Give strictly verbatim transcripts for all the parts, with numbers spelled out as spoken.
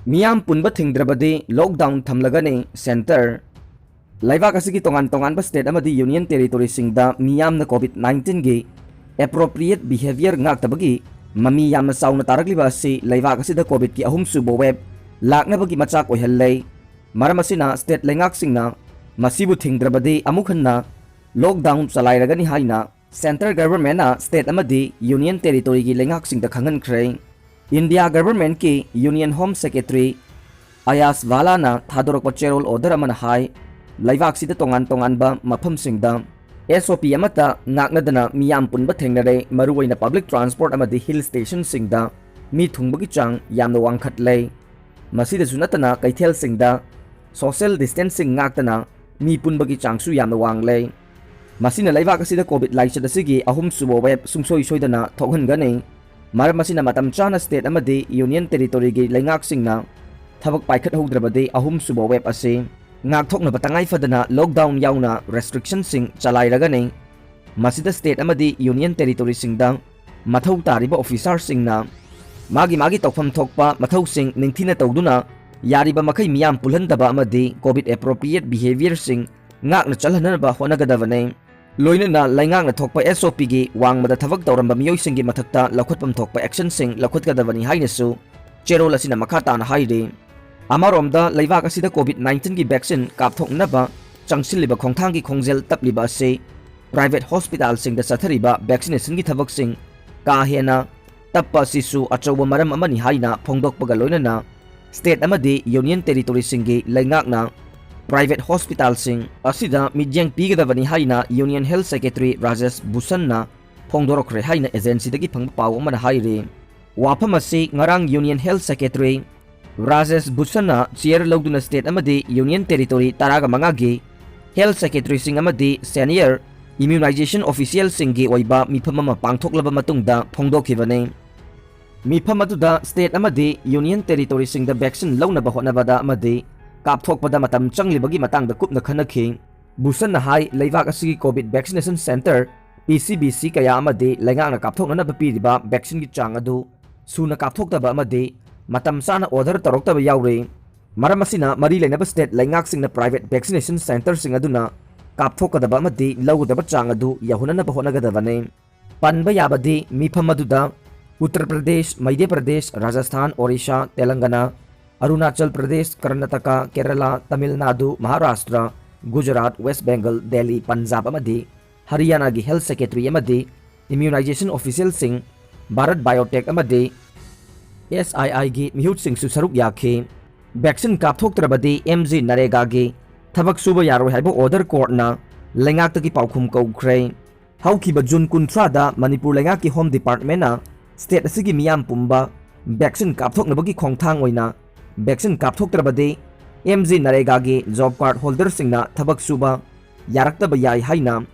ꯃꯤꯌꯥꯝ ꯄꯨꯟꯕ ꯊꯤꯡꯗ꯭ꯔꯕꯗꯤ lockdown ꯊꯝꯂꯒꯅꯤ centre. ꯂꯩꯕꯥꯛ ꯑꯁꯤꯒꯤ ꯇꯣꯉꯥꯟ ꯇꯣꯉꯥꯟꯕ state ꯑꯃꯗꯤ union territoryꯁꯤꯡꯗ ꯃꯤꯌꯥꯝꯅ COVID nineteenꯒꯤ appropriate behavior ꯉꯥꯛꯇꯕꯒꯤ ꯃꯃꯤ ꯌꯥꯝꯅ ꯆꯥꯎꯅ ꯇꯥꯔꯛꯂꯤꯕ ꯑꯁꯤ ꯂꯩꯕꯥꯛ ꯑꯁꯤꯗ COVIDꯀꯤ ꯑꯍꯨꯝꯁꯨꯕ wave ꯂꯥꯛꯅꯕꯒꯤ ꯃꯆꯥꯛ ꯑꯣꯏꯍꯜꯂꯦ꯫ ꯃꯔꯝ ꯑꯁꯤꯅ state ꯂꯩꯉꯥꯛꯁꯤꯡꯅ ꯃꯁꯤꯕꯨ ꯊꯤꯡꯗ꯭ꯔꯕꯗꯤ ꯑꯃꯨꯛ ꯍꯟꯅ lockdown ꯆꯂꯥꯏꯔꯒꯅꯤ ꯍꯥꯏꯅ centre governmentꯅ state ꯑꯃꯗꯤ union territoryꯒꯤ ꯂꯩꯉꯥꯛꯁꯤꯡꯗ ꯈꯪꯍꯟꯈ꯭ꯔꯦ꯫ India governmentꯀꯤ union home secretary ꯑꯌꯥꯁ ꯚꯥꯂꯥꯅ ꯊꯥꯗꯣꯔꯛꯄ ꯆꯦꯔꯣꯜ order ꯑꯃꯅ ꯍꯥꯏ, ꯂꯩꯕꯥꯛꯁꯤꯗ ꯇꯣꯉꯥꯟ ꯇꯣꯉꯥꯟꯕ ꯃꯐꯝꯁꯤꯡꯗ SOP ꯑꯃꯠꯇ ꯉꯥꯛꯅꯗꯅ ꯃꯤꯌꯥꯝ ꯄꯨꯟꯕ ꯊꯦꯡꯅꯔꯦ, ꯃꯔꯨꯑꯣꯏꯅ public transport ꯑꯃꯗꯤ hill stationꯁꯤꯡꯗ ꯃꯤ ꯊꯨꯡꯕꯒꯤ ꯆꯥꯡ ꯌꯥꯝꯅ ꯋꯥꯡꯈꯠꯂꯦ꯫ ꯃꯁꯤꯗꯁꯨ ꯅꯠꯇꯅ ꯀꯩꯊꯦꯜꯁꯤꯡꯗ social distancing ꯉꯥꯛꯇꯅ ꯃꯤ ꯄꯨꯟꯕꯒꯤ ꯆꯥꯡꯁꯨ ꯌꯥꯝꯅ ꯋꯥꯡꯂꯦ꯫ ꯃꯁꯤꯅ ꯂꯩꯕꯥꯛ ꯑꯁꯤꯗ COVID ꯂꯥꯏꯆꯠ ꯑꯁꯤꯒꯤ ꯑꯍꯨꯝꯁꯨꯕ wave ꯁꯨꯡꯁꯣꯏ ꯁꯣꯏꯗꯅ ꯊꯣꯛꯍꯟꯒꯅꯤ꯫ ꯃꯔꯝ ꯑꯁꯤꯅ ꯃꯇꯝ ꯆꯥꯅ state ꯑꯃꯗꯤ union territoryꯒꯤ ꯂꯩꯉꯥꯛꯁꯤꯡꯅ ꯊꯕꯛ ꯄꯥꯏꯈꯠꯍꯧꯗ꯭ꯔꯕꯗꯤ ꯑꯍꯨꯝꯁꯨꯕ wave ꯑꯁꯤ ꯉꯥꯛꯊꯣꯛꯅꯕ ꯇꯉꯥꯏ ꯐꯗꯅ lockdown ꯌꯥꯎꯅ restrictionꯁꯤꯡ ꯆꯂꯥꯏꯔꯒꯅꯤ꯫ ꯃꯁꯤꯗ state ꯑꯃꯗꯤ union territoryꯁꯤꯡꯗ ꯃꯊꯧ ꯇꯥꯔꯤꯕ officerꯁꯤꯡꯅ ꯃꯥꯒꯤ ꯃꯥꯒꯤ ꯇꯧꯐꯝ ꯊꯣꯛꯄ ꯃꯊꯧꯁꯤꯡ ꯅꯤꯡꯊꯤꯅ ꯇꯧꯗꯨꯅ ꯌꯥꯔꯤꯕ ꯃꯈꯩ ꯃꯤꯌꯥꯝ ꯄꯨꯜꯍꯟꯗꯕ ꯑꯃꯗꯤ COVID appropriate behaviorꯁꯤꯡ ꯉꯥꯛꯅ ꯆꯠꯍꯟꯅꯕ ꯍꯣꯠꯅꯒꯗꯕꯅꯤ꯫ ꯂꯣꯏꯅꯅ ꯂꯩꯉꯥꯛꯅ ꯊꯣꯛꯄ SOPꯒꯤ ꯋꯥꯡꯃꯗ ꯊꯕꯛ ꯇꯧꯔꯝꯕ ꯃꯤꯑꯣꯏꯁꯤꯡꯒꯤ ꯃꯊꯛꯇ ꯂꯧꯈꯠꯐꯝ ꯊꯣꯛꯄ actionꯁꯤꯡ ꯂꯧꯈꯠꯀꯗꯕꯅꯤ ꯍꯥꯏꯅꯁꯨ ꯆꯦꯔꯣꯜ ꯑꯁꯤꯅ ꯃꯈꯥ ꯇꯥꯅ ꯍꯥꯏꯔꯤ꯫ ꯑꯃꯔꯣꯝꯗ ꯂꯩꯕꯥꯛ ꯑꯁꯤꯗ COVID nineteenꯒꯤ vaccine ꯀꯥꯞꯊꯣꯛꯅꯕ ꯆꯪꯁꯤꯜꯂꯤꯕ ꯈꯣꯡꯊꯥꯡꯒꯤ ꯈꯣꯡꯖꯦꯜ ꯇꯞꯂꯤꯕ ꯑꯁꯤ private hospitalꯁꯤꯡꯗ ꯆꯠꯊꯔꯤꯕ vaccinationꯒꯤ ꯊꯕꯛꯁꯤꯡ ꯀꯥ ꯍꯦꯟꯅ ꯇꯞꯄ ꯑꯁꯤꯁꯨ ꯑꯆꯧꯕ ꯃꯔꯝ ꯑꯃꯅꯤ ꯍꯥꯏꯅ ꯐꯣꯡꯗꯣꯛꯄꯒ ꯂꯣꯏꯅꯅ state ꯑꯃꯗꯤ union territoryꯁꯤꯡꯒꯤ ꯂꯩꯉꯥꯛꯅ private hospitalꯁꯤꯡ ꯑꯁꯤꯗ ꯃꯤꯠꯌꯦꯡ ꯄꯤꯒꯗꯕꯅꯤ ꯍꯥꯏꯅ union health secretary ꯔꯥꯖꯦꯁ ꯚꯨꯁꯟꯅ ꯐꯣꯡꯗꯣꯔꯛꯈ꯭ꯔꯦ ꯍꯥꯏꯅ agencyꯗꯒꯤ ꯐꯪꯕ ꯄꯥꯎ ꯑꯃꯅ ꯍꯥꯏꯔꯤ꯫ ꯋꯥꯐꯝ ꯑꯁꯤ ꯉꯔꯥꯡ union health secretary Rajesh ꯚꯨꯁꯟꯅ chair ꯂꯧꯗꯨꯅ state ꯑꯃꯗꯤ union territory ꯇꯔꯥꯒ ꯃꯉꯥꯒꯤ health secretaryꯁꯤꯡ ꯑꯃꯗꯤ senior immunization officialꯁꯤꯡꯒꯤ ꯑꯣꯏꯕ ꯃꯤꯐꯝ ꯑꯃ ꯄꯥꯡꯊꯣꯛꯂꯕ ꯃꯇꯨꯡꯗ ꯐꯣꯡꯗꯣꯛꯈꯤꯕꯅꯤ꯫ ꯃꯤꯐꯝ ꯑꯗꯨꯗ state ꯑꯃꯗꯤ union territoryꯁꯤꯡꯗ vaccine ꯂꯧꯅꯕ ꯍꯣꯠꯅꯕꯗ ꯑꯃꯗꯤ ꯀꯥꯞꯊꯣꯛꯄꯗ ꯃꯇꯝ ꯆꯪꯂꯤꯕꯒꯤ ꯃꯇꯥꯡꯗ ꯀꯨꯞꯅ ꯈꯟꯅꯈꯤ꯫ ꯚꯨꯁꯟꯅ ꯍꯥꯏ, ꯂꯩꯕꯥꯛ ꯑꯁꯤꯒꯤ COVID vaccination centre, PCVC, ꯀꯌꯥ ꯑꯃꯗꯤ ꯂꯩꯉꯥꯛꯅ ꯀꯥꯞꯊꯣꯛꯅꯅꯕ ꯄꯤꯔꯤꯕ vaccineꯒꯤ ꯆꯥꯡ ꯑꯗꯨ ꯁꯨꯅ ꯀꯥꯞꯊꯣꯛꯇꯕ ꯑꯃꯗꯤ ꯃꯇꯝ ꯆꯥꯅ order ꯇꯧꯔꯛꯇꯕ ꯌꯥꯎꯔꯤ꯫ ꯃꯔꯝ ꯑꯁꯤꯅ ꯃꯔꯤ ꯂꯩꯅꯕ state ꯂꯩꯉꯥꯛꯁꯤꯡꯅ private vaccination centreꯁꯤꯡ ꯑꯗꯨꯅ ꯀꯥꯞꯊꯣꯛꯀꯗꯕ ꯑꯃꯗꯤ ꯂꯧꯒꯗꯕ ꯆꯥꯡ ꯑꯗꯨ ꯌꯧꯍꯟꯅꯅꯕ ꯍꯣꯠꯅꯒꯗꯕꯅꯤ꯫ ꯄꯟꯕ ꯌꯥꯕꯗꯤ ꯃꯤꯐꯝ ꯑꯗꯨꯗ ꯎꯠꯇꯔ ꯄ꯭ꯔꯗꯦꯁ, ꯃꯙ꯭ꯌ ꯄ꯭ꯔꯗꯦꯁ, ꯔꯥꯖꯁꯊꯥꯟ, ꯑꯣꯔꯤꯁꯥ, ꯇꯦꯂꯪꯒꯅꯥ, ꯑꯔꯨꯅꯥꯆꯜ ꯄ꯭ꯔꯗꯦꯁ, ꯀꯔꯅꯥꯇꯀꯥ, ꯀꯦꯔꯂꯥ, ꯇꯥꯃꯤꯜ ꯅꯥꯗꯨ, ꯃꯍꯥꯔꯥꯁꯇ꯭ꯔ, ꯒꯨꯖꯔꯥꯠ, ꯋꯦꯁ ꯕꯦꯡꯒꯜ, ꯗꯦꯜꯂꯤ, ꯄꯟꯖꯥꯕ ꯑꯃꯗꯤ ꯍꯔꯤꯌꯥꯅꯥꯒꯤ health secretary ꯑꯃꯗꯤ immunization officialꯁꯤꯡ, ꯚꯥꯔꯠ ꯕꯥꯏꯑꯣꯇꯦꯛ ꯑꯃꯗꯤ SIIꯒꯤ ꯃꯤꯍꯨꯠꯁꯤꯡꯁꯨ ꯁꯔꯨꯛ ꯌꯥꯈꯤ꯫ Vaccine ꯀꯥꯞꯊꯣꯛꯇ꯭ꯔꯕꯗꯤ MGNREGAꯒꯤ ꯊꯕꯛ ꯁꯨꯕ ꯌꯥꯔꯣꯏ ꯍꯥꯏꯕ order courtꯅ ꯂꯩꯉꯥꯛꯇꯒꯤ ꯄꯥꯎꯈꯨꯝ ꯀꯧꯈ꯭ꯔꯦ꯫ ꯍꯧꯈꯤꯕ ꯖꯨꯟ ꯀꯨꯟꯊ꯭ꯔꯥꯗ ꯃꯅꯤꯄꯨꯔ ꯂꯩꯉꯥꯛꯀꯤ Home Departmentꯅ state ꯑꯁꯤꯒꯤ ꯃꯤꯌꯥꯝ ꯄꯨꯝꯕ vaccine ꯀꯥꯞꯊꯣꯛꯅꯕꯒꯤ ꯈꯣꯡꯊꯥꯡ ꯑꯣꯏꯅ vaccine ꯀꯥꯞꯊꯣꯛꯇ꯭ꯔꯕꯗꯤ MGNREGAꯒꯤ job card holderꯁꯤꯡꯅ ꯊꯕꯛ ꯁꯨꯕ ꯌꯥꯔꯛꯇꯕ ꯌꯥꯏ ꯍꯥꯏꯅ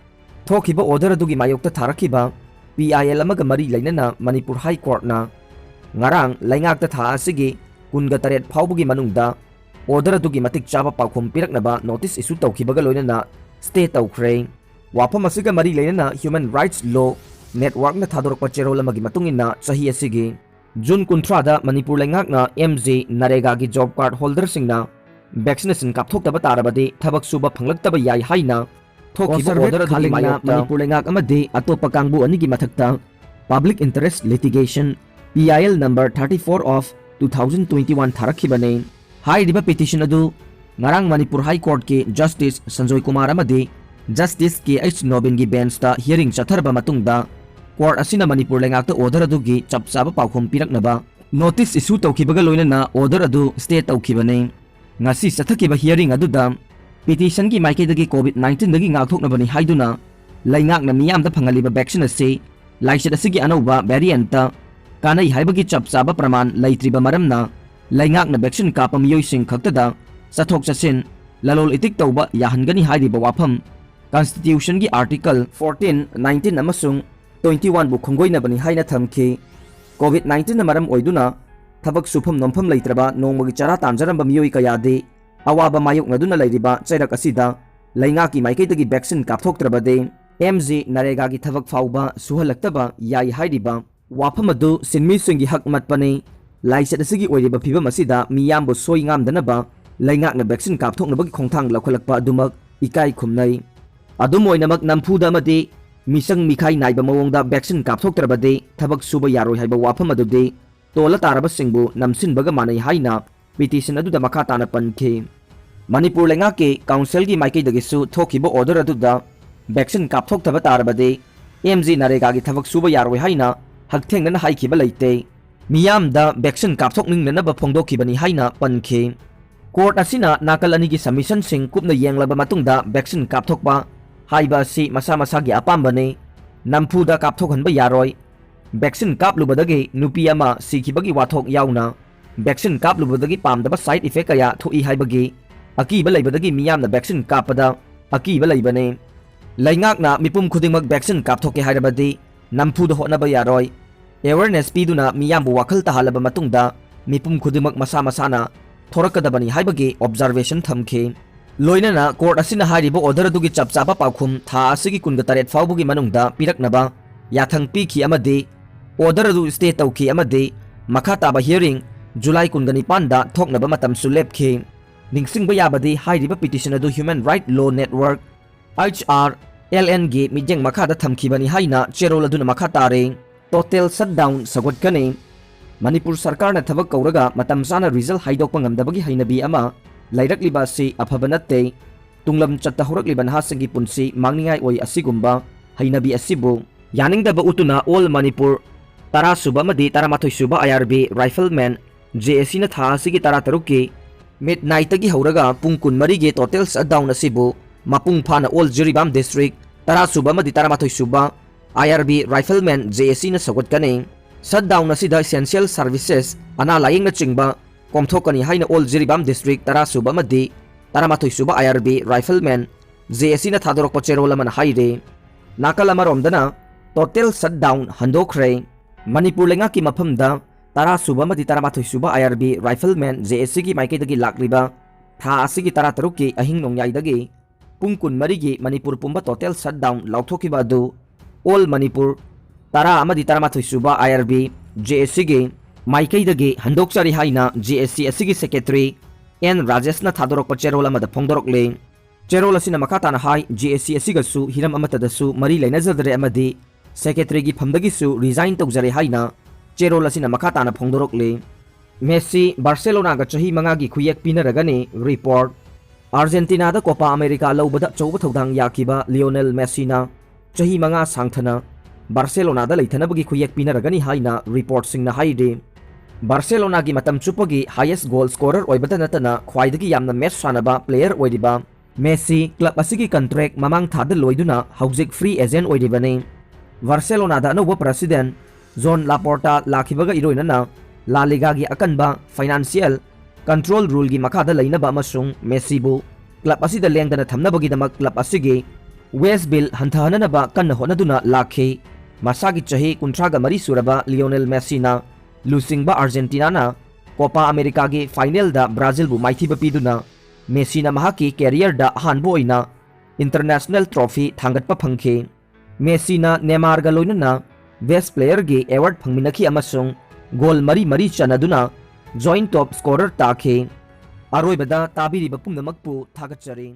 ꯊꯣꯛꯈꯤꯕ order ꯑꯗꯨꯒꯤ ꯃꯥꯌꯣꯛꯇ ꯊꯥꯔꯛꯈꯤꯕ PIL ꯑꯃꯒ ꯃꯔꯤ ꯂꯩꯅꯅ ꯃꯅꯤꯄꯨꯔ High Courtꯅ ꯉꯔꯥꯡ ꯂꯩꯉꯥꯛꯇ ꯊꯥ ꯑꯁꯤꯒꯤ ꯀꯨꯟꯒ ꯇꯔꯦꯠ ꯐꯥꯎꯕꯒꯤ ꯃꯅꯨꯡꯗ order ꯑꯗꯨꯒꯤ ꯃꯇꯤꯛ ꯆꯥꯕ ꯄꯥꯎꯈꯨꯝ ꯄꯤꯔꯛꯅꯕ notice issue ꯇꯧꯈꯤꯕꯒ ꯂꯣꯏꯅꯅ stay ꯇꯧꯈ꯭ꯔꯦ꯫ ꯋꯥꯐꯝ ꯑꯁꯤꯒ ꯃꯔꯤ ꯂꯩꯅꯅ Human Rights Law Networkꯅ ꯊꯥꯗꯣꯔꯛꯄ ꯆꯦꯔꯣꯜ ꯑꯃꯒꯤ ꯃꯇꯨꯡ ꯏꯟꯅ, ꯆꯍꯤ ꯑꯁꯤꯒꯤ ꯖꯨꯟ ꯀꯨꯟꯊ꯭ꯔꯥꯗ ꯃꯅꯤꯄꯨꯔ ꯂꯩꯉꯥꯛꯅ MGNREGAꯒꯤ job card holderꯁꯤꯡꯅ vaccination ꯀꯥꯞꯊꯣꯛꯇꯕ ꯇꯥꯔꯕꯗꯤ ꯊꯕꯛ ꯁꯨꯕ ꯐꯪꯂꯛꯇꯕ ꯌꯥꯏ ꯍꯥꯏꯅ ꯊꯣꯛꯈꯤꯕ Conservate order ꯑꯗꯨꯒꯤ ꯈꯥꯂꯤꯡꯅ ꯃꯥꯌꯣꯛꯇ ꯃꯅꯤꯄꯨꯔ ꯂꯩꯉꯥꯛ ꯑꯃꯗꯤ ꯑꯇꯣꯞꯄ ꯀꯥꯡꯕꯨ ꯑꯅꯤꯒꯤ ꯃꯊꯛꯇ Public Interest Litigation, PIL number thirty-four of two thousand twenty-one ꯊꯥꯔꯛꯈꯤꯕꯅꯤ꯫ ꯍꯥꯏꯔꯤꯕ petition ꯑꯗꯨ ꯉꯔꯥꯡ ꯃꯅꯤꯄꯨꯔ High Courtꯀꯤ Justice ꯁꯟꯖꯣꯏ ꯀꯨꯃꯥꯔ ꯑꯃꯗꯤ Justice ꯀꯦ ꯑꯩꯆ ꯅꯣꯕꯤꯟꯒꯤ benchꯇ hearing ꯆꯠꯊꯔꯕ ꯃꯇꯨꯡꯗ, court ꯑꯁꯤꯅ ꯃꯅꯤꯄꯨꯔ ꯂꯩꯉꯥꯛꯇ order ꯑꯗꯨꯒꯤ ꯆꯞ ꯆꯥꯕ ꯄꯥꯎꯈꯨꯝ ꯄꯤꯔꯛꯅꯕ notice issue ꯇꯧꯈꯤꯕꯒ ꯂꯣꯏꯅꯅ order ꯑꯗꯨ stay ꯇꯧꯈꯤꯕꯅꯤ꯫ ꯉꯁꯤ ꯆꯠꯊꯈꯤꯕ hearing ꯑꯗꯨꯗ petitionꯒꯤ ꯃꯥꯏꯀꯩꯗꯒꯤ COVID nineteenꯗꯒꯤ ꯉꯥꯛꯊꯣꯛꯅꯕꯅꯤ ꯍꯥꯏꯗꯨꯅ ꯂꯩꯉꯥꯛꯅ ꯃꯤꯌꯥꯝꯗ ꯐꯪꯍꯜꯂꯤꯕ vaccine ꯑꯁꯤ ꯂꯥꯏꯆꯠ ꯑꯁꯤꯒꯤ ꯑꯅꯧꯕ variantꯇ ꯀꯥꯟꯅꯩ ꯍꯥꯏꯕꯒꯤ ꯆꯞ ꯆꯥꯕ ꯄ꯭ꯔꯃꯥꯟ ꯂꯩꯇ꯭ꯔꯤꯕ ꯃꯔꯝꯅ ꯂꯩꯉꯥꯛꯅ vaccine ꯀꯥꯞꯄ ꯃꯤꯑꯣꯏꯁꯤꯡ ꯈꯛꯇꯗ ꯆꯠꯊꯣꯛ ꯆꯠꯁꯤꯟ, ꯂꯂꯣꯜ ꯏꯇꯤꯛ ꯇꯧꯕ ꯌꯥꯍꯟꯒꯅꯤ ꯍꯥꯏꯔꯤꯕ ꯋꯥꯐꯝ Constitutionꯒꯤ Article fourteen, nineteen ꯑꯃꯁꯨꯡ twenty-oneꯕꯨ ꯈꯣꯡꯒꯣꯏꯅꯕꯅꯤ ꯍꯥꯏꯅ ꯊꯝꯈꯤ꯫ COVID nineteenꯅ ꯃꯔꯝ ꯑꯣꯏꯗꯨꯅ ꯊꯕꯛ ꯁꯨꯐꯝ ꯅꯣꯝꯐꯝ ꯂꯩꯇ꯭ꯔꯕ ꯅꯣꯡꯃꯒꯤ ꯆꯔꯥ ꯇꯥꯟꯖꯔꯝꯕ ꯃꯤꯑꯣꯏ ꯀꯌꯥꯗꯤ ꯑꯋꯥꯕ ꯃꯥꯌꯣꯛꯅꯗꯨꯅ ꯂꯩꯔꯤꯕ ꯆꯩꯔꯛ ꯑꯁꯤꯗ ꯂꯩꯉꯥꯛꯀꯤ ꯃꯥꯏꯀꯩꯗꯒꯤ vaccine ꯀꯥꯞꯊꯣꯛꯇ꯭ꯔꯕꯗꯤ MGNREGAꯒꯤ ꯊꯕꯛ ꯐꯥꯎꯕ ꯁꯨꯍꯜꯂꯛꯇꯕ ꯌꯥꯏ ꯍꯥꯏꯔꯤꯕ ꯋꯥꯐꯝ ꯑꯗꯨ ꯁꯤꯟꯃꯤꯁꯤꯡꯒꯤ ꯍꯛ ꯃꯠꯄꯅꯤ꯫ ꯂꯥꯏꯆꯠ ꯑꯁꯤꯒꯤ ꯑꯣꯏꯔꯤꯕ ꯐꯤꯕꯝ ꯑꯁꯤꯗ ꯃꯤꯌꯥꯝꯕꯨ ꯁꯣꯏ ꯉꯥꯝꯗꯅꯕ ꯂꯩꯉꯥꯛꯅ vaccine ꯀꯥꯞꯊꯣꯛꯅꯕꯒꯤ ꯈꯣꯡꯊꯥꯡ ꯂꯧꯈꯠꯂꯛꯄ ꯑꯗꯨꯃꯛ ꯏꯀꯥꯏ ꯈꯨꯝꯅꯩ꯫ ꯑꯗꯨꯝ ꯑꯣꯏꯅꯃꯛ, ꯅꯝꯐꯨꯗ ꯑꯃꯗꯤ ꯃꯤꯆꯪ ꯃꯤꯈꯥꯏ ꯅꯥꯏꯕ ꯃꯑꯣꯡꯗ vaccine ꯀꯥꯞꯊꯣꯛꯇ꯭ꯔꯕꯗꯤ ꯊꯕꯛ ꯁꯨꯕ ꯌꯥꯔꯣꯏ ꯍꯥꯏꯕ ꯋꯥꯐꯝ ꯑꯗꯨꯗꯤ ꯇꯣꯜꯂ ꯇꯥꯔꯕꯁꯤꯡꯕꯨ ꯅꯝꯁꯤꯟꯕꯒ ꯃꯥꯟꯅꯩ ꯍꯥꯏꯅ petition ꯑꯗꯨꯗ ꯃꯈꯥ ꯇꯥꯅ ꯄꯟꯈꯤ꯫ ꯃꯅꯤꯄꯨꯔ ꯂꯩꯉꯥꯛꯀꯤ council ꯒꯤ ꯃꯥꯏꯀꯩꯗꯒꯤꯁꯨ ꯊꯣꯛꯈꯤꯕ order ꯑꯗꯨꯗ vaccine ꯀꯥꯞꯊꯣꯛꯇꯕ ꯇꯥꯔꯕꯗꯤ M G ꯅꯔꯦꯒꯥꯒꯤ ꯊꯕꯛ ꯁꯨꯕ ꯌꯥꯔꯣꯏ ꯍꯥꯏꯅ ꯍꯛꯊꯦꯡꯅꯅ ꯍꯥꯏꯈꯤꯕ ꯂꯩꯇꯦ꯫ ꯃꯤꯌꯥꯝꯗ vaccine ꯀꯥꯞꯊꯣꯛꯅꯤꯡꯅꯅꯕ ꯐꯣꯡꯗꯣꯛꯈꯤꯕꯅꯤ ꯍꯥꯏꯅ ꯄꯟꯈꯤ꯫ Court ꯑꯁꯤꯅ ꯅꯥꯀꯜ ꯑꯅꯤꯒꯤ submission ꯁꯤꯡ ꯀꯨꯞꯅ ꯌꯦꯡꯂꯕ ꯃꯇꯨꯡꯗ vaccine ꯀꯥꯞꯊꯣꯛꯄ ꯍꯥꯏꯕ ꯑꯁꯤ ꯃꯁꯥ ꯃꯁꯥꯒꯤ ꯑꯄꯥꯝꯕꯅꯤ꯫ ꯅꯝꯐꯨꯗ ꯀꯥꯞꯊꯣꯛꯍꯟꯕ ꯌꯥꯔꯣꯏ꯫ Vaccine ꯀꯥꯞꯂꯨꯕꯗꯒꯤ ꯅꯨꯄꯤ ꯑꯃ ꯁꯤꯈꯤꯕꯒꯤ ꯋꯥꯊꯣꯛ ꯌꯥꯎꯅ vaccine ꯀꯥꯞꯂꯨꯕꯗꯒꯤ ꯄꯥꯝꯗꯕ side effect ꯀꯌꯥ ꯊꯣꯛꯏ ꯍꯥꯏꯕꯒꯤ ꯑꯀꯤꯕ ꯂꯩꯕꯗꯒꯤ ꯃꯤꯌꯥꯝꯅ vaccine ꯀꯥꯞꯄꯗ ꯑꯀꯤꯕ ꯂꯩꯕꯅꯤ꯫ ꯂꯩꯉꯥꯛꯅ ꯃꯤꯄꯨꯝ ꯈꯨꯗꯤꯡꯃꯛ vaccine ꯀꯥꯞꯊꯣꯛꯀꯦ ꯍꯥꯏꯔꯕꯗꯤ ꯅꯝꯐꯨꯗ ꯍꯣꯠꯅꯕ ꯌꯥꯔꯣꯏ꯫ Awareness ꯄꯤꯗꯨꯅ ꯃꯤꯌꯥꯝꯕꯨ ꯋꯥꯈꯜ ꯇꯥꯍꯜꯂꯕ ꯃꯇꯨꯡꯗ ꯃꯤꯄꯨꯝ ꯈꯨꯗꯤꯡꯃꯛ ꯃꯁꯥ ꯃꯁꯥꯅ ꯊꯣꯔꯛꯀꯗꯕꯅꯤ ꯍꯥꯏꯕꯒꯤ observation ꯊꯝꯈꯤ꯫ ꯂꯣꯏꯅꯅ court ꯑꯁꯤꯅ ꯍꯥꯏꯔꯤꯕ order ꯑꯗꯨꯒꯤ ꯆꯞ ꯆꯥꯕ ꯄꯥꯎꯈꯨꯝ ꯊꯥ ꯑꯁꯤꯒꯤ ꯀꯨꯟꯒ ꯇꯔꯦꯠ ꯐꯥꯎꯕꯒꯤ ꯃꯅꯨꯡꯗ ꯄꯤꯔꯛꯅꯕ ꯌꯥꯊꯪ ꯄꯤꯈꯤ ꯑꯃꯗꯤ order ꯑꯗꯨ stay ꯇꯧꯈꯤ ꯑꯃꯗꯤ ꯃꯈꯥ ꯇꯥꯕ hearing July ꯀꯨꯟꯒ ꯅꯤꯄꯥꯟꯗ ꯊꯣꯛꯅꯕ ꯃꯇꯝꯁꯨ ꯂꯦꯞꯈꯤ꯫ ꯅꯤꯡꯁꯤꯡꯕ ꯌꯥꯕꯗꯤ ꯍꯥꯏꯔꯤꯕ petition ꯑꯗꯨ Human Right Law Network, H R L N ꯒꯤ ꯃꯤꯠꯌꯦꯡ ꯃꯈꯥꯗ ꯊꯝꯈꯤꯕꯅꯤ ꯍꯥꯏꯅ ꯆꯦꯔꯣꯜ ꯑꯗꯨꯅ ꯃꯈꯥ ꯇꯥꯔꯦ꯫ Total shutdown ꯁꯧꯒꯠꯀꯅꯤ꯫ ꯃꯅꯤꯄꯨꯔ ꯁꯔꯀꯥꯔꯅ ꯊꯕꯛ ꯀꯧꯔꯒ ꯃꯇꯝ ꯆꯥꯅ result ꯍꯥꯏꯗꯣꯛꯄ ꯉꯝꯗꯕꯒꯤ ꯍꯩꯅꯕꯤ ꯑꯃ ꯂꯩꯔꯛꯂꯤꯕ ꯑꯁꯤ ꯑꯐꯕ ꯅꯠꯇꯦ꯫ ꯇꯨꯡꯂꯝꯆꯠꯇ ꯍꯧꯔꯛꯂꯤꯕ ꯅꯍꯥꯁꯤꯡꯒꯤ ꯄꯨꯟꯁꯤ ꯃꯥꯡꯅꯤꯡꯉꯥꯏ ꯑꯣꯏ꯫ ꯑꯁꯤꯒꯨꯝꯕ ꯍꯩꯅꯕꯤ ꯑꯁꯤꯕꯨ ꯌꯥꯅꯤꯡꯗꯕ ꯎꯠꯇꯨꯅ All Manipur ꯇꯔꯥ ꯁꯨꯕ ꯑꯃꯗꯤ ꯇꯔꯥꯃꯥꯊꯣꯏ ꯁꯨꯕ I R B Rifleman J A C ꯅ ꯊꯥ ꯑꯁꯤꯒꯤ ꯇꯔꯥꯇꯔꯨꯛꯀꯤ midnight ꯇꯒꯤ ꯍꯧꯔꯒ ꯄꯨꯡ ꯀꯨꯟꯃꯔꯤꯒꯤ total shutdown ꯑꯁꯤꯕꯨ ꯃꯄꯨꯡ ꯐꯥꯅ All Jiribam District ꯇꯔꯥ ꯁꯨꯕ ꯑꯃꯗꯤ ꯇꯔꯥꯃꯥꯊꯣꯏ ꯁꯨꯕ I R B Rifleman J A C ꯅ ꯁꯧꯒꯠꯀꯅꯤ꯫ Shutdown ꯑꯁꯤꯗ essential services, ꯑꯅꯥ ꯂꯥꯌꯦꯡꯅꯆꯤꯡꯕ ꯀꯣꯝꯊꯣꯛꯀꯅꯤ ꯍꯥꯏꯅ All Jiribam District ꯇꯔꯥ ꯁꯨꯕ ꯑꯃꯗꯤ ꯇꯔꯥꯃꯥꯊꯣꯏ ꯁꯨꯕ I R B Rifleman J A C ꯅ ꯊꯥꯗꯣꯔꯛꯄ ꯆꯦꯔꯣꯜ ꯑꯃꯅ ꯍꯥꯏꯔꯤ꯫ ꯅꯥꯀꯜ ꯑꯃꯔꯣꯝꯗꯅ total shutdown ꯍꯟꯗꯣꯛꯈ꯭ꯔꯦ꯫ ꯃꯅꯤꯄꯨꯔ ꯂꯩꯉꯥꯛꯀꯤ ꯃꯐꯝꯗ ꯇꯔꯥ ꯁꯨꯕ ꯑꯃꯗꯤ ꯇꯔꯥꯃꯥꯊꯣꯏ ꯁꯨꯕ I R B Rifleman J A C ꯒꯤ ꯃꯥꯏꯀꯩꯗꯒꯤ ꯂꯥꯛꯂꯤꯕ ꯊꯥ ꯑꯁꯤꯒꯤ ꯇꯔꯥꯇꯔꯨꯛꯀꯤ ꯑꯍꯤꯡ ꯅꯣꯡꯌꯥꯏꯗꯒꯤ ꯄꯨꯡ ꯀꯨꯟꯃꯔꯤꯒꯤ ꯃꯅꯤꯄꯨꯔ ꯄꯨꯝꯕ total shutdown ꯂꯥꯎꯊꯣꯛꯈꯤꯕ ꯑꯗꯨ All Manipur ꯇꯔꯥ ꯑꯃꯗꯤ ꯇꯔꯥꯃꯥꯊꯣꯏ ꯁꯨꯕ I R B J A C ꯒꯤ ꯃꯥꯏꯀꯩꯗꯒꯤ ꯍꯟꯗꯣꯛꯆꯔꯤ ꯍꯥꯏꯅ ꯖꯦ ꯑꯦꯁ ꯁꯤ ꯑꯁꯤꯒꯤ ꯁꯦꯀ꯭ꯔꯦꯇꯔꯤ ꯑꯦꯟ ꯔꯥꯖꯦꯁꯅ ꯊꯥꯗꯣꯔꯛꯄ ꯆꯦꯔꯣꯜ ꯑꯃꯗ ꯐꯣꯡꯗꯣꯔꯛꯂꯦ꯫ ꯆꯦꯔꯣꯜ ꯑꯁꯤꯅ ꯃꯈꯥ ꯇꯥꯅ ꯍꯥꯏ, ꯖꯦ ꯑꯦꯁ ꯁꯤ ꯑꯁꯤꯒꯁꯨ ꯍꯤꯔꯝ ꯑꯃꯠꯇꯗꯁꯨ ꯃꯔꯤ ꯂꯩꯅꯖꯗ꯭ꯔꯦ ꯑꯃꯗꯤ ꯁꯦꯀ꯭ꯔꯦꯇꯔꯤꯒꯤ ꯐꯝꯗꯒꯤꯁꯨ ꯔꯤꯖꯥꯏꯟ ꯇꯧꯖꯔꯦ ꯍꯥꯏꯅ ꯆꯦꯔꯣꯜ ꯑꯁꯤꯅ ꯃꯈꯥ ꯇꯥꯅ ꯐꯣꯡꯗꯣꯔꯛꯂꯤ꯫ ꯃꯦꯁꯤ ꯕꯥꯔꯁꯦꯂꯣꯅꯥꯒ ꯆꯍꯤ ꯃꯉꯥꯒꯤ ꯈꯨꯌꯦꯛ ꯄꯤꯅꯔꯒꯅꯤ꯫ ꯔꯤꯄꯣꯔꯠ꯫ ꯑꯥꯔꯖꯦꯟꯇꯤꯅꯥꯗ ꯀꯣꯄꯥ ꯑꯃꯦꯔꯤꯀꯥ ꯂꯧꯕꯗ ꯑꯆꯧꯕ ꯊꯧꯗꯥꯡ ꯌꯥꯈꯤꯕ ꯂꯤꯑꯣꯅꯦꯜ ꯃꯦꯁꯤꯅ ꯆꯍꯤ ꯃꯉꯥ ꯁꯥꯡꯊꯅ ꯕꯥꯔꯁꯦꯂꯣꯅꯥꯗ ꯂꯩꯊꯅꯕꯒꯤ ꯈꯨꯌꯦꯛ ꯄꯤꯅꯔꯒꯅꯤ ꯍꯥꯏꯅ ꯔꯤꯄꯣꯔꯠꯁꯤꯡꯅ ꯍꯥꯏꯔꯤ꯫ ꯕꯥꯔꯁꯦꯂꯣꯅꯥꯒꯤ ꯃꯇꯝ ꯆꯨꯞꯄꯒꯤ ꯍꯥꯏꯌꯦꯁ ꯒꯣꯜ ꯁ꯭ꯀꯣꯔꯔ ꯑꯣꯏꯕꯇ ꯅꯠꯇꯅ ꯈ꯭ꯋꯥꯏꯗꯒꯤ ꯌꯥꯝꯅ ꯃꯦꯆ ꯁꯥꯟꯅꯕ ꯄ꯭ꯂꯦꯌꯔ ꯑꯣꯏꯔꯤꯕ ꯃꯦꯁꯤ ꯀ꯭ꯂꯕ ꯑꯁꯤꯒꯤ ꯀꯟꯇ꯭ꯔꯦꯛ ꯃꯃꯥꯡ ꯊꯥꯗ ꯂꯣꯏꯗꯨꯅ ꯍꯧꯖꯤꯛ ꯐ꯭ꯔꯤ ꯑꯦꯖꯦꯟ ꯑꯣꯏꯔꯤꯕꯅꯤ꯫ ꯕꯥꯔꯁꯦꯂꯣꯅꯥꯗ ꯑꯅꯧꯕ ꯄ꯭ꯔꯦꯁꯤꯗꯦꯟ ꯖꯣꯟ ꯂꯥꯄꯣꯔꯇꯥ ꯂꯥꯛꯈꯤꯕꯒ ꯏꯔꯣꯏꯅꯅ ꯂꯥ ꯂꯤꯒꯥꯒꯤ ꯑꯀꯟꯕ ꯐꯥꯏꯅꯥꯟꯁꯤꯌꯦꯜ ꯀꯟꯇ꯭ꯔꯣꯜ ꯔꯨꯜꯒꯤ ꯃꯈꯥꯗ ꯂꯩꯅꯕ ꯑꯃꯁꯨꯡ ꯃꯦꯁꯤꯕꯨ ꯀ꯭ꯂꯕ ꯑꯁꯤꯗ ꯂꯦꯡꯗꯅ ꯊꯝꯅꯕꯒꯤꯗꯃꯛ ꯀ꯭ꯂꯕ ꯑꯁꯤꯒꯤ ꯋꯦꯖ ꯕꯤꯜ ꯍꯟꯊꯍꯟꯅꯕ ꯀꯟꯅ ꯍꯣꯠꯅꯗꯨꯅ ꯂꯥꯛꯈꯤ꯫ ꯃꯁꯥꯒꯤ ꯆꯍꯤ ꯀꯨꯟꯊ꯭ꯔꯥꯒ ꯃꯔꯤ ꯁꯨꯔꯕ ꯂꯤꯑꯣꯅꯦꯜ ꯃꯦꯁꯤꯅ ꯂꯨꯆꯤꯡꯕ ꯑꯥꯔꯖꯦꯟꯇꯤꯅꯥꯅ ꯀꯣꯄꯥ ꯑꯃꯦꯔꯤꯀꯥꯒꯤ ꯐꯥꯏꯅꯦꯜꯗ ꯕ꯭ꯔꯥꯖꯤꯜꯕꯨ ꯃꯥꯏꯊꯤꯕ ꯄꯤꯗꯨꯅ ꯃꯦꯁꯤꯅ ꯃꯍꯥꯛꯀꯤ ꯀꯦꯔꯤꯌꯔꯗ ꯑꯍꯥꯟꯕ ꯑꯣꯏꯅ ꯏꯟꯇꯔꯅꯦꯁꯅꯦꯜ ꯇ꯭ꯔꯣꯐꯤ ꯊꯥꯡꯒꯠꯄ ꯐꯪꯈꯤ꯫ ꯃꯦꯁꯤꯅ ꯅꯦꯃꯥꯔꯒ ꯂꯣꯏꯅꯅ ꯕꯦꯁ ꯄ꯭ꯂꯦꯌꯔꯒꯤ ꯑꯦꯋꯥꯔꯗ ꯐꯪꯃꯤꯟꯅꯈꯤ ꯑꯃꯁꯨꯡ ꯒꯣꯜ ꯃꯔꯤ ꯃꯔꯤ ꯆꯟꯅꯗꯨꯅ ꯖꯣꯏꯟ ꯇꯣꯞ ꯁ꯭ꯀꯣꯔꯔ ꯇꯥꯈꯤ꯫ ꯑꯔꯣꯏꯕꯗ ꯇꯥꯕꯤꯔꯤꯕ ꯄꯨꯝꯅꯃꯛꯄꯨ ꯊꯥꯒꯠꯆꯔꯤ꯫